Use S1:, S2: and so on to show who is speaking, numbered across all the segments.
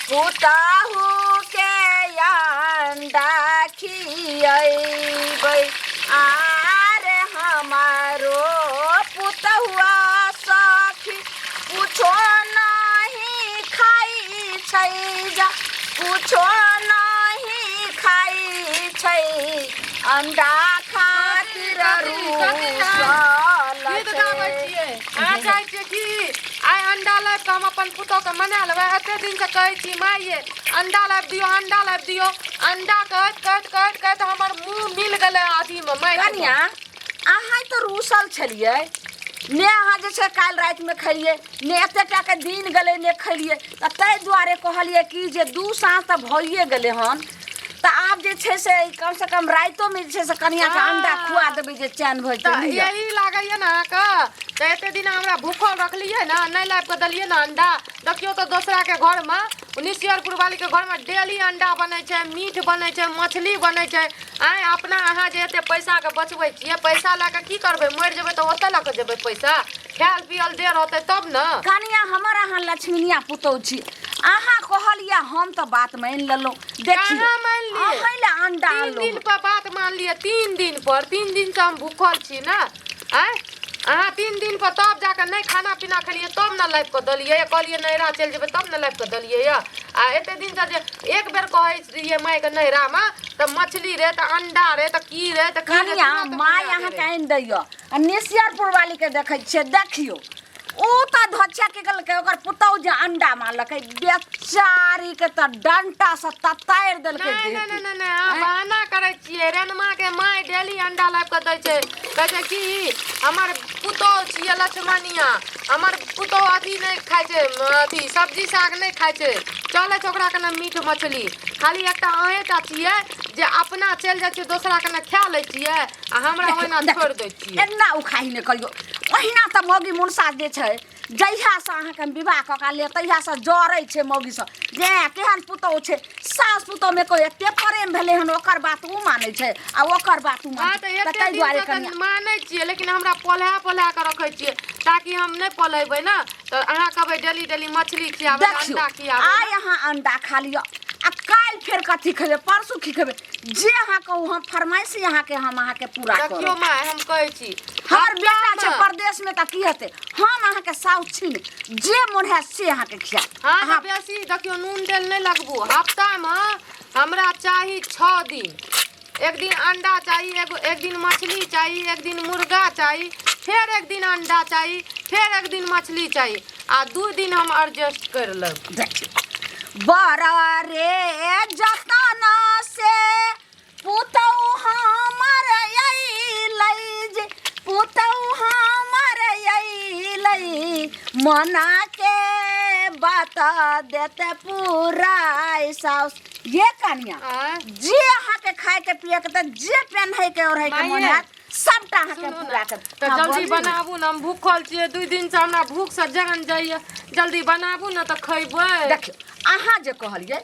S1: पुतहु के अंडा खियैबै आरे हमारो पुतहुआ सखी कुछो नहीं खाइ छै जा कुछो नहीं खाइ छै अंडा खातिर रुसल
S2: गीत गाबै
S1: छै।
S2: छियै अहाँ चाहै छियै कि आइ अंडा लाबि कऽ हम अपन पुतोहके मना लेबै एते दिनसँ कहै छी माय ये अंडा लाबि दियौ अंडा लाबि दियौ अंडा कहैत कहैत कहैत कहैत हमर मुँह मिल गेलै अथीमे माटि
S1: कनिया अहाँ तऽ रूसल छलियै ने अहाँ जे छै काल्हि रातिमे खेलियै ने एते टाके दिन गेलै ने खेलियै तऽ ताहि दुआरे कहलियै कि जे दू साँझ तऽ भइए गेलै हन तऽ आब जे छै से कमसँ कम रातिोमे जे छै से कनियाके अंडा खुआ देबै जे चैन भऽ जेतै
S2: तऽ
S1: लिअ।
S2: यही लागैए ने अहाँके तऽ एते दिन हमरा भूखल रखलियै ने नहि लाबि कऽ देलियै ने अंडा देखियौ तऽ दोसराके घरमे निशियरपुर वालीके घरमे डेली अंडा बनै छै मीट बनै छै मछली बनै छै आँय अपना अहाँ जे एते पैसाके बचबै छियै पैसा लए कऽ की करबै मरि जेबै तऽ ओतऽ लऽ कऽ जेबै पैसा खायल पियल देह रहतै तब ने
S1: कनिया हमर अहाँ लक्ष्मीनिया पुतहु छी अहाँ कहलियै हम तऽ बात मानि लेलहुँ देखियौ
S2: कहाँ मानि लियै?
S1: अहीं लए अंडा
S2: तीन
S1: अनलहुँ
S2: दिन पर बात मानलियै तीन दिन पर तीन दिन से हम भूखल छी ने आँय अहाँ तीन दिन पर तब जाकऽ नहि खाना पीना खेलियै तब ने लाबि कऽ देलियै कहलियै नैहरा चलि जेबै तब ने लाबि कऽ देलियै यऽ आ एते दिनसँ जे एक बेर कहै रहियै मायके नैहरामे तऽ मछली रे तऽ अंडा रे तऽ की रे तऽ की रे,
S1: कनिया
S2: तुरन्त
S1: माय
S2: बना
S1: अहाँके
S2: रे।
S1: आनि दैय आ निशियरपुर वालीके देखै छियै देखियौ ओ तऽ धोछा के गेलकै ओकर पुतहु जे अंडा मारलकै बेचारीके तऽ डंटासँ ततारि देलकै
S2: नहि
S1: देह
S2: नहि
S1: के।
S2: नहि नहि अहाँ बहाना करै छियै रेनमा के माय डेली अंडा लाबि कऽ दै छै कहै छै कि हमर पुतोहु छियै लक्ष्मणिया हमर पुतोहु अथी नहि खाइ छै अथी सब्जी साग नहि खाइ छै चलै छै ओकरा कने मीट मछली खाली एकटा अहेँटा छियै जे अपना चलि जाइ छियै दोसरा कने खा लै छियै आ हमरा ओहिना छोड़ि दै छियै
S1: एना उखाही नहि करियौ ओहिना तऽ मौगी मुनसा जे छै जहियासँ अहाँके हम विवाह कऽ के अनलियै तहियासँ जरै छै मौगी सब जे केहन पुतोहु छै सास पुतोहु मे कोइ एते प्रेम भेलै हन ओकर बात ओ मानै छै आ ओकर बात ओ
S2: हँ
S1: मानै
S2: तऽ
S1: छै तऽ
S2: एते
S1: ताहि दुआरे
S2: दिनसँ तऽ
S1: कनिया
S2: मानै छियै लेकिन हमरा पोल्हा पोल्हा कऽ रखै छियै ताकि हम नहि पोल्हेबै ने तऽ अहाँ कहबै डेली डेली मछली खियाबै
S1: देखियौ
S2: अंडा खियाबै
S1: आइ अहाँ अंडा खा लिअ आ काल्हि फेर कथी खेबै परसू की खेबै जे अहाँ कहू हम फरमाइशी अहाँके हम अहाँके पूरा
S2: देखियौ
S1: करब
S2: माय हम कहै छी
S1: हमर बेटा छै
S2: हफ्तामे-
S1: परदेश में तऽ की हेतै हम अहाँके साउस छी ने जे मोन हैत से अहाँके खियाब
S2: हँ तऽ
S1: अहाँ
S2: बेसी देखियौ नून तेल नहि लगबू हफ्तामे हमरा चाही छओ दिन एक दिन अंडा चाही एगो एक दिन मछली चाही एक दिन मुर्गा चाही फेर एक दिन अंडा चाही फेर एक दिन मछली चाही आ दू दिन हम एडजस्ट करि लेब
S1: देखियौ बड़ा रे जतन से पुतहु हमर अइलै जे पुतहु हमर अइलै मना के बात देते पूरा साउस ये कनिया
S2: आँय?
S1: जे अहाँके खायके पियके तऽ जे पेन्हैके ओढ़ैके मन
S2: माइये।
S1: हैत सबटा अहाँके
S2: सुनू
S1: पूरा
S2: ने
S1: कर
S2: तऽ
S1: हाँ,
S2: जल्दी
S1: बोलू ने।
S2: बनाबू ने हम भूखल छियै दू दिनसँ हमरा भूखसँ जान जाइए जल्दी बनाबू ने तऽ खयबै
S1: देखियौ अहाँ जे कहलियै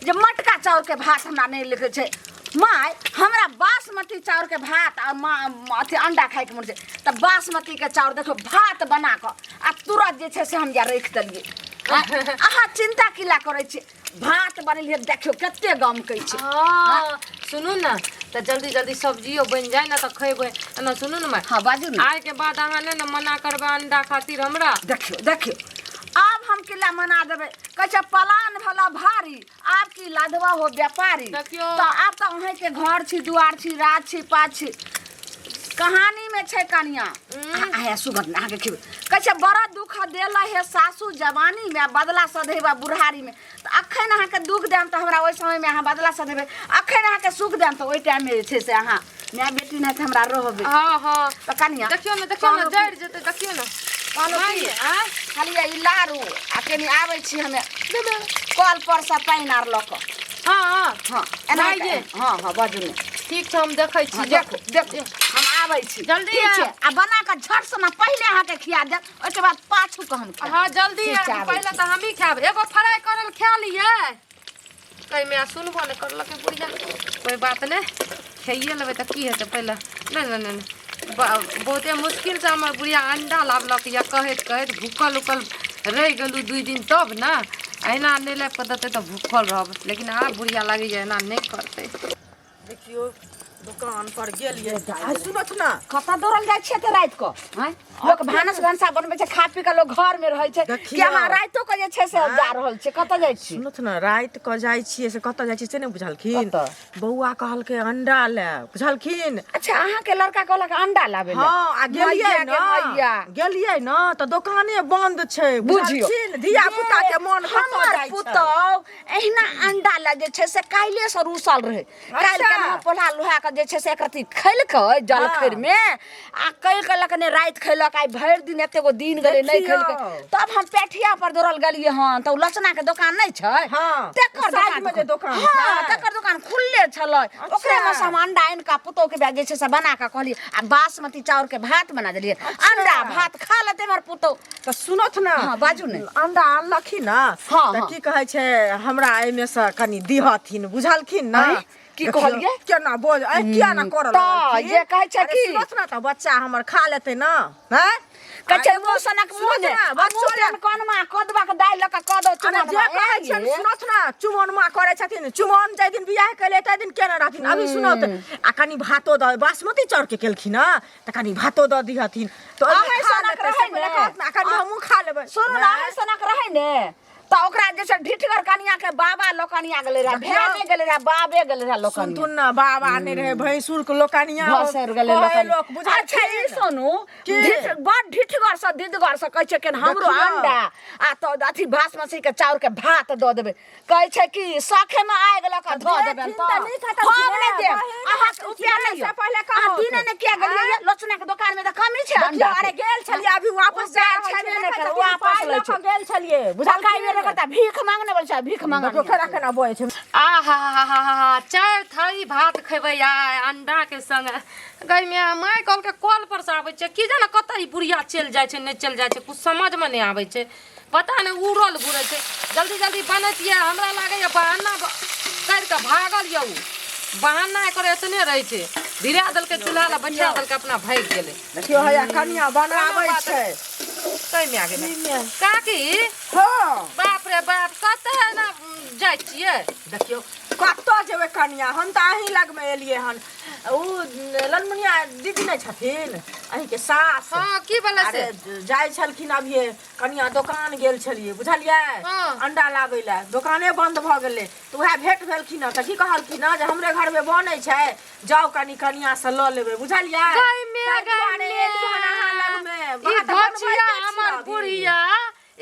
S1: जे मटका चाउरके भात हमरा नहि लिखै छै माय हमरा बासमती चाउरके भात आ मा अथी अंडा खायके मन छै तऽ बासमतीके चाउर देखियौ भात बना कऽ आ तुरत जे छै से हम जा राखि देलियै अहाँ चिन्ता की ला करै छियै भात बनेलियै देखियौ कते गमकै छै
S2: हँ सुनू ने तऽ जल्दी जल्दी सब्जियो बनि जाय ने तऽ खयबै एना सुनू ने माय
S1: हँ बाजू ने
S2: आइके बाद अहाँ नहि ने मना करबै अंडा खातिर हमरा
S1: देखियौ देखियौ आब हम किला मना देबै कहै छै पलान भला भारी आब की लाधवा हो व्यापारी
S2: देखियौ।
S1: तऽ आब तऽ अहाँके घर छी दुआर छी राज छी पात छी कहानी में छै कनिया आया सुगंध अहाँके खेबै कहै छै बड़ा दुख देला हे सासू जवानी में आ बदला सधेबा बुढ़ारी में तऽ अखन अहाँके दुख देम तऽ हमरा ओहि समय में अहाँ बदला सधेबै अखन अहाँके सुख देम तऽ ओहि टाइम में जे छै से अहाँ माय बेटी नहि तऽ हमरा रहबै
S2: हँ हँ
S1: तऽ कनिया
S2: देखियौ ने देखियौ ने
S1: कहलहुँ
S2: जरि जेतै देखियौ ने
S1: कहलहुँ की
S2: माय, आँय?
S1: खाली ई लारू आ कनि आबै छी हमे कल पर से पानि आर लऽ कऽ
S2: हँ हँ
S1: हँ एना
S2: माय
S1: हँ हँ बाजू ने
S2: ठीक छै हम देखै छी
S1: हँ, देखो देखो हम आबै छी
S2: जल्दी
S1: ठीक छै
S2: आयब।
S1: आ बना कऽ झट से ने पहिले अहाँके खिया देब ओहिके बाद पाछू कऽ हम खायब
S2: हँ जल्दी
S1: ठीक छै,
S2: आयब
S1: आबै
S2: पहिले
S1: छी।
S2: तऽ हमही खायब एगो फ्राइ करल खा लियै कहिमे आ सुनबो नहि करलकै बुढ़िया कोइ बात नहि खाइए लेबै तऽ की हेतै पहिले नहि नहि नहि बहुते मुश्किलसँ हमर बुढ़िया अंडा लाबलक यऽ कहैत कहैत भूखल उखल रहि गेलहुँ दुइ दिन तब ने एहिना नहि लाबि कऽ देतै तऽ भूखल रहब लेकिन आब बुढ़िया लागैए एना नहि करतै
S3: देखियौ दोकान पर गेलियै आ सुनत ना
S1: कतऽ दौड़ल जाइ छियै एते राति कऽ आँय लोक भानस भनसा बनबै छै खा पी कऽ लोक घर मे रहै छै कि
S3: देखियौ।
S1: अहाँ रातिो कऽ जे छै से जा रहल छियै कतऽ जाइ छी
S3: सुनत ना राति कऽ जाइ छियै से कतऽ जाइ छियै से नहि बुझलखिन
S1: कतऽ?
S3: बौआ कहलकै अंडा लाएब बुझलखिन
S1: अच्छा अहाँके लड़का कहलक अंडा लाबै लए
S3: हँ आ गेलियै
S1: मैया
S3: ने
S1: के मैया
S3: गेलियै ने तऽ दोकाने बंद छै
S1: बुझियौ
S3: बुझलखिन धिया पुता के मन कतऽ
S1: हमर
S3: जाइ छै
S1: पुतहु एहिना अंडा लए जे छै से काल्हि से रूसल रहै काल्हि
S3: अच्छा।
S1: के मुँह पोल्हा लोहा के जे छै से एक रत्ती खेलकै जलखैर
S3: हँ।
S1: मे आ कहि कहलक ने राति खैलक आइ भरि दिन एते गो दिन गेलै नहि
S3: देखियौ।
S1: खेलकै तब हम पेठिया पर दौड़ल गेलियै हन तऽ ओ लचना के दोकान नहि छै
S3: हँ,
S1: तेकर
S3: साइड मे जे दोकान
S1: हँ
S3: छै।
S1: तेकर दोकान खुलले छलै ओकरे मे से हम अंडा आनि कऽ पुतोहु के जे छै से बना कऽ कहलियै आ बासमती चाउर के भात बना देलियै अंडा भात खा लेतै हमर पुतोहु
S3: तऽ सुनत ने
S1: हँ, बाजू ने।
S3: अंडा अनलखिन ने
S1: हँ,
S3: तऽ
S1: हँ।
S3: की कहै छै हमरा एहिमे से कनि दिहथिन बुझलखिन ने
S1: आँय, की
S3: देखियौ,
S1: कहलियै?
S3: केना बोल आँय, किया ना करऽ
S1: तऽ
S3: लगलखिन?
S1: जे कहै छै
S3: अरे
S1: की?
S3: सुनत ने तऽ बच्चा हमर खा लेतै ने हैं?
S1: कहै छै
S3: आ एगो-
S1: मुँह सनक मुँह
S3: सुनत
S1: ने
S3: ने,
S1: आ
S3: बच्चो
S1: मुँह
S3: लए-
S1: तेहन कनमा कदवा के दालि लऽ कऽ कदो
S3: अरे
S1: चुमन
S3: जे कहै छियनि सुनत ने चुमन माँ करै छथिन चुमन जाहि दिन बियाह केले ताहि दिन केने रहथिन अभी सुनत आ कनि भातो दऽ बासमती चाउर के केलखिन हँ तऽ कनि भातो दऽ दिहथिन तऽ ओहिमे
S1: अहै
S3: खा
S1: सनक
S3: लेतै,
S1: रहै
S3: से पहिले
S1: ने।
S3: कहत ने, आ कनि हमहूँ खा लेबै
S1: सुनू ने अहै सनक रहै ने तऽ ओकरा जे छै ढिठगर कनिया के बाबा लोकनिया गेलै रहै
S3: देखियौ।
S1: भाय नहि गेलै रहै बाबे गेलै रहै लोकनिया
S3: सुनथुन ने बाबा नहि रहै भैंसुर के लोकनिया
S1: भसरि गेलै
S3: कहै
S1: लोकनिया।
S3: लोक बुझलखिन
S1: अच्छा ई सुनू
S3: की?
S1: ढिठ बड़ ढिठगर से दिदगर से कहै छै कि हमरो
S3: देखियौ।
S1: अंडा आ तऽ अथी बासमती के चाउर के भात दऽ देबै कहै छै कि सखे में आगि लऽ कऽ धऽ देबनि
S3: देथिन
S1: तऽ
S3: तऽ नहि खतम
S1: हम नहि
S3: छियै,
S1: देब
S3: बहिन
S1: अहाँके
S3: खतम
S1: रुपया
S3: छियै,
S1: नहि
S3: से पहिले
S1: अहाँ
S3: कहत।
S1: दिने ने किया गेलियै
S3: आँय?
S1: लोचना के दोकान में तऽ कमी छै
S3: देखियौ,
S1: अंडा
S3: अरे गेल छलियै अभी वापस जा रहल
S1: छेबे
S3: छियै,
S1: नहि
S3: देखै
S1: करै,
S3: छथिन,
S1: वापस
S3: पाइ
S1: लै
S3: लऽ
S1: छै।
S3: कऽ गेल छलियै
S1: पकाइ बेर
S3: बुझलखिन
S1: करता भीख मांगने बोल छै भीख मांगने
S3: देखियौ केना केना बजै छै
S2: आ हा हा हा हा हा चारि थारी भात खेबै आइ अंडाके संग गै माय माय कहलकै कल पर से आबै छै की जाने कतऽ ई बुढ़िया चलि जाइ छै नहि चलि जाइ छै कुछ समझमे नहि आबै छै पता नहि उड़ल घुरै छै जल्दी जल्दी बनैतियै हमरा लागैए बहाना करि कऽ भागल यऽ ओ बहाना एकर एतने रहै छै भिड़ा देलकै चूल्हा लए बैठा देलकै अपना भागि गेलै
S3: देखियौ हैया कनिया बनाबै छै
S2: ताहिमे आ गेलै काकी
S3: हँ
S2: बाप रे बाप कतऽ एना जाइ छियै
S3: देखियौ कतऽ जेबै कनिया हम तऽ अहीं लगमे एलियै हन उ ललमुनिया दीदी नहि छथिन अहींके सास
S2: हँ की भेलै से
S3: अरे जाइ छलखिन अभिये कनिया दोकान गेल छलियै बुझलियै
S2: हँ।
S3: अंडा लाबै लए दोकाने बंद भऽ गेलै तऽ उएह भेंट भेलखिन हँ तऽ की कहलखिन हँ जे हमरे घरमे बनै छै जाउ कनि कनिया से लऽ लेबै बुझलियै
S2: गै मे,
S3: ताहि
S2: गै
S3: दुआरे
S2: मे।
S3: एली हन अहाँ लगमे
S2: ई
S3: बात
S2: धोछिया
S3: बनबैते छियै
S2: हमर
S3: अभी।
S2: बुढ़िया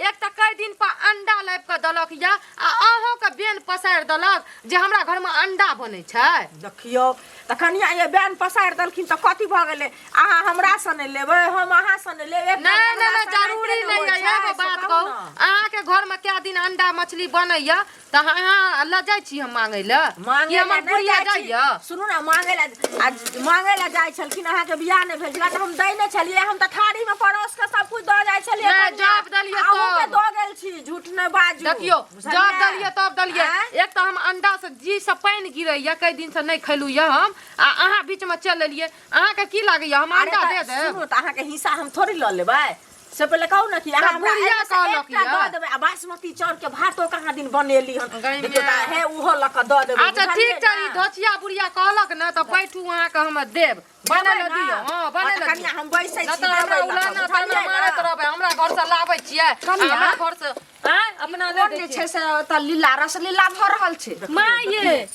S2: एक तऽ कई दिन पर अंडा लाबि कऽ देलक या आ अहूँके बेन पसारि देलक जे हमरा घरमे अंडा बनै छै
S3: देखियौ तऽ कनिया ये बैन पसारि देलखिन तऽ कथी भऽ गेलै अहाँ हमरासँ नहि लेबै हम अहाँसँ नहि लेब एकटा
S2: नहि नहि
S3: लगलासँ
S2: नहि जरूरी
S3: नाहिते ने
S2: नहि
S3: होइ
S2: है
S3: छै,
S2: एगो
S3: से
S2: बात
S3: कहू
S2: कहू
S3: ने।
S2: अहाँके घरमे कए दिन अंडा मछली बनैया तऽ अहाँ लऽ जाइ छी हम मांगै लए
S3: मांगे
S2: कि
S3: लए
S2: हमर
S3: नहि
S2: बुढ़िया
S3: जाइ छी।
S2: जाइया
S3: सुनू ने मांगे लए आ मांगे लए जाइ छलखिन अहाँके बियाह नहि भेल छलै तऽ हम दै नहि छलियै हम तऽ थारीमे परोस के सब कुछ दऽ जाइ छलियै
S2: नहि,
S3: कनिया।
S2: जवाब देलियै
S3: अहूँके
S2: तब।
S3: दऽ गेल छी झूठ नहि बाजू
S2: देखियौ
S3: बुझलियै?
S2: जब देलियै तब देलियै
S3: आँय?
S2: एक तऽ हम अंडा से जी से पानि गिरैया कई दिन से नहि खेलू यऽ हम आ अहाँ बीच में चलि एलियै अहाँके की लागैया हम
S3: अरे
S2: अंडा
S3: तऽ
S2: दे देब
S3: सुनू तऽ अहाँके हिस्सा हम थोड़ी लऽ लेबै से पहिले कहू ने कि अहाँ
S2: तऽ
S3: हमरा
S2: बुढ़िया
S3: एहिमे से
S2: कहलक
S3: एकटा
S2: यऽ।
S3: दऽ देबै आ बासमती चाउर के भातो कहाँ दिन बनेली हन
S2: गै
S3: देखियौ
S2: माय।
S3: तऽ हे ओहो लऽ कऽ दऽ देबै
S2: अच्छा ठीक छै ई धोचिया बुढ़िया कहलक ने तऽ बैठू अहाँके हम देब बनै लए दियौ हँ बनै लए
S3: कनिया
S2: दियौ
S3: हम बैसै
S2: नहि
S3: छी
S2: तऽ हमरा
S3: देबै लऽ
S2: उलाना
S3: कऽ,
S2: ताना
S3: बुझलियै
S2: मारैत
S3: ने?
S2: रहबै हमरा घरसँ लाबै छियै आ
S1: कनिया?
S2: हमरा घरसँ आँय अपना नहि
S1: कोन
S2: दै
S1: जे
S2: छियै
S1: छै से ओतऽ लीला रसलीला भऽ रहल छै
S2: माँ ये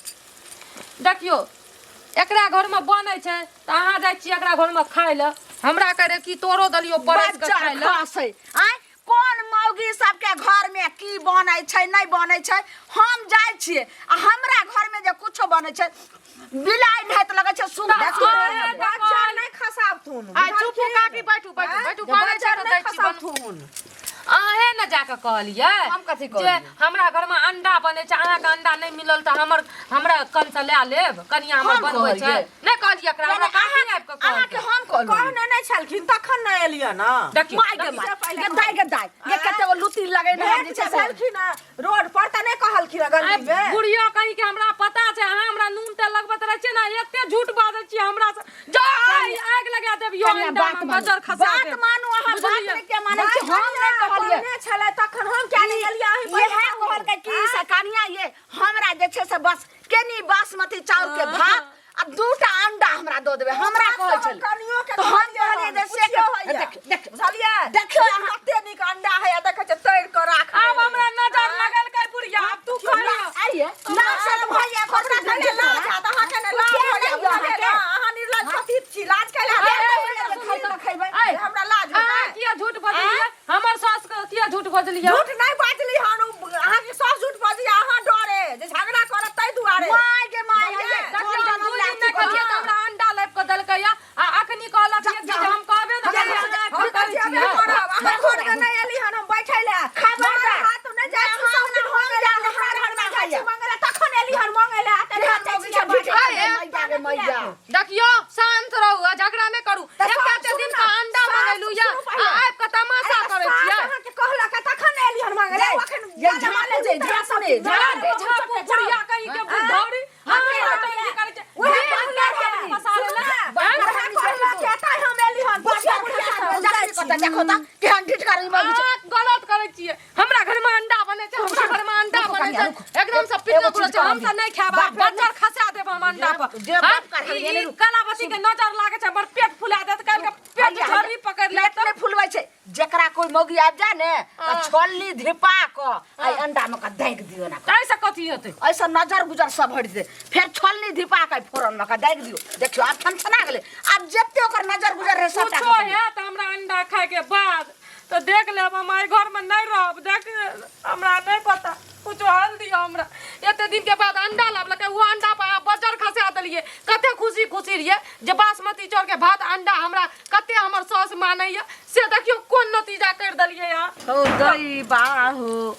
S2: देखियौ एकरा घरमे बनै छै तऽ अहाँ जाइ छियै एकरा घरमे खाय लए हमरा करे की तोरो देलियौ परसि कऽ
S1: बच्चा
S2: खाय लए
S1: खसै आँय कोन मौगी सबके घरमे की बनै छै नहि बनै छै हम जाइ छियै आ हमरा घरमे जे कुछो बनै छै बिलाइ नहाइत लगै छै सुंदर
S2: तऽ अहे तऽ
S3: बच्चा नहि खसाबथुन
S2: आइ चुप काकी बैठू बैठू बैठू बनै छै
S3: बच्चा
S2: तऽ
S3: नहि
S2: दै छी बनू।
S3: खसाबथुन
S2: अहें ने जाकऽ कहलियै
S1: हम कथी
S2: जे
S1: कहलियै?
S2: हमरा घरमे अंडा बनै छै अहाँके अंडा नहि मिलल तऽ हमर हमरा कनसँ लए लेब कनिया हमर
S1: हम
S2: बनबै छै
S1: कहलियै?
S2: नहि कहलियै एकरा हमरा काकी आबि कऽ
S1: अहाँके
S2: कहलकै
S1: हम कहलहुँ
S3: कहने नहि छलखिन तखन ने एलियै ने
S2: देखियौ
S1: माय गे माय गे दाय गे दाय गे कते गो लुत्ती लगेने है
S3: भेंट
S1: जे छै
S3: जे
S1: से
S3: भेलखिन हँ, रोड पर तऽ नहि कहलखिन हँ गली मे
S2: बुढ़िया कहीं के हमरा पता छै अहाँ हमरा नून तेल लगबैत रहै छियै ने एते झूठ बाजै छियै हमरा से जा आगि लगा देब यो
S1: कनिया
S2: अंडा
S1: बात
S2: में
S1: मानू
S2: बजर खसा
S1: बात
S2: देब
S1: मानू अहाँ बात
S2: बुझलियै?
S1: नहि किया मानै छी हम नहि कहलियै
S3: कहने छलै तखन हम किया नहि गेलियै अहीं
S1: इएह
S3: पहिले कहू।
S1: कहलक बस केनी बासमती चाउर के भात आ दूटा अंडा हमरा दऽ देबै हमरा कहै छलै।
S3: कनियो के
S1: तऽ हम कहलियै जे से
S3: पुछियो होइया।
S1: देख देख
S3: बुझलियै?
S1: देखियौ अहाँ।
S3: कते नीक अंडा है देखै छै तैर कऽ राख।
S2: आब हमरा नजर लगलकै बुढ़िया, आब तू खा लिअ।
S1: आइए लाज शरम होइया
S3: हमरा कने लाज हैत, अहाँ कने लाज होइया, बुझलियै ने? अहाँ निर्लज पतित छी, लाज कैला
S1: खैबै।
S2: ऐ,
S3: हमरा लाज
S2: अहाँ
S3: होतै?
S2: किया झूठ बजलियै? हमर सास के किया झूठ बजलियै?
S3: झूठ नहि बाजली हन, अहाँके सास झूठ बजली, अहाँ डरे जे झगड़ा करत ताहि दुआरे।
S1: माय गे माय
S3: बुझलियै?
S2: देखियौ, हम 2 दिन नहि खेलियै तऽ हमरा अंडा लाबि कऽ देलकै या आ अखनी कहलक ये कि जे हम कहबे ने
S3: हम
S2: करियै, अहाँ
S3: हम
S2: की
S3: तऽ
S2: करै
S3: जेबे
S2: छियै?
S3: करब, अहाँ घरमे नहि एली हन हम बैठै लए।
S1: खबरदार।
S3: हाथ नहि जाइ छी, सब दिन हो गेलै, हमरा घरमे जाइ छी मंगै लए, तखन एली हन मंगै लए, आ तखन जाइ छी बाजै।
S1: मैया गे मैया।
S2: देखियौ, शांत रहू आ झगड़ा नहि करू।
S3: तऽ
S2: एकटा
S3: सास
S2: ते
S3: सुनू
S2: दिन
S3: ने,
S2: का अंडा
S3: सास
S2: मंगेलू या
S3: सुनू
S2: आ
S3: पहिले।
S2: आबि कऽ तमाशा
S3: अरे
S2: करै
S3: सास
S2: छियै।
S3: अहाँके कहलक आ तखन एली हन मंगै लए,
S1: ये,
S3: अखन
S1: ये
S3: बाले
S1: झाँपू
S3: बाले
S1: जे,
S3: जूता
S1: झाँपू
S3: सब
S1: ने,
S3: झाँपू।
S2: झाँपू झाँपू बुढ़िया कहीं के बुढ़ौरी
S3: हमे
S2: हम की करै छै?
S3: उएह
S2: देह
S3: कहलक
S2: हाथ
S3: हन,
S2: पसारे
S3: सुनू
S2: लए।
S3: ने,
S2: आँय?
S3: उएह कहलक आ तैं हम एली हन, पुछियौ बुढ़िया से, हम जाइ छी।
S1: देखो तऽ केहन ढिठका मौगी छै।
S2: अहाँ गलत करै छियै। हमरा घर में अंडा बनै छै, हमरा घर में अंडा
S1: रुकू
S2: बनै
S1: कनिया,
S2: छै,
S1: रुकू।
S2: एकदम से
S1: एगो
S2: पिटने
S1: चीज
S2: गुरो छै। हम
S1: कहब।
S2: तऽ नहि खायब,
S1: बाप रे,
S2: बच्चर खसा देब हम अंडा पर।
S1: जे
S2: हाँ?
S1: बाप का
S2: ई-
S1: हरियाणा
S2: ई
S1: रुक।
S2: कलावती के नजर लागै छै, हमर पेट फुला देत काल्हि के, पेट
S1: हैया,
S2: झर्री पकड़ि लेत।
S1: पेट नहि फुलबै छै। जेकरा कोई मौगी आबि जाय ने तऽ छोलनी धिपा कऽ आ अंडा मे कऽ दागि दियौ ना।
S2: ताहिसँ कथी हेतै?
S1: ऐसा नजर गुजर सब हटि जेतै। फेर छोलनी धिपा कऽ फोरन मे कऽ दागि दियौ। देखियौ आब छनछना गेलै, आब जते ओकर नजर गुजर रहै सबटा
S2: कुछो
S1: खतम।
S2: हैत हमरा अंडा खायके बाद तऽ देख लेब, हम एहि घरमे नहि रहब। देख, हमरा नहि पता, कुछो हल दियौ हमरा। एते दिन के बाद अंडा लाबलकै, ओ अंडा पर अहाँ बजर खसा देलियै। कते खुशी खुशी रहियै जे बासमती चाउर के भात अंडा हमरा कते हमर सास मानैया, से देखियौ कोन नतीजा करि देलियै अहाँ।
S1: हो गई बाहो।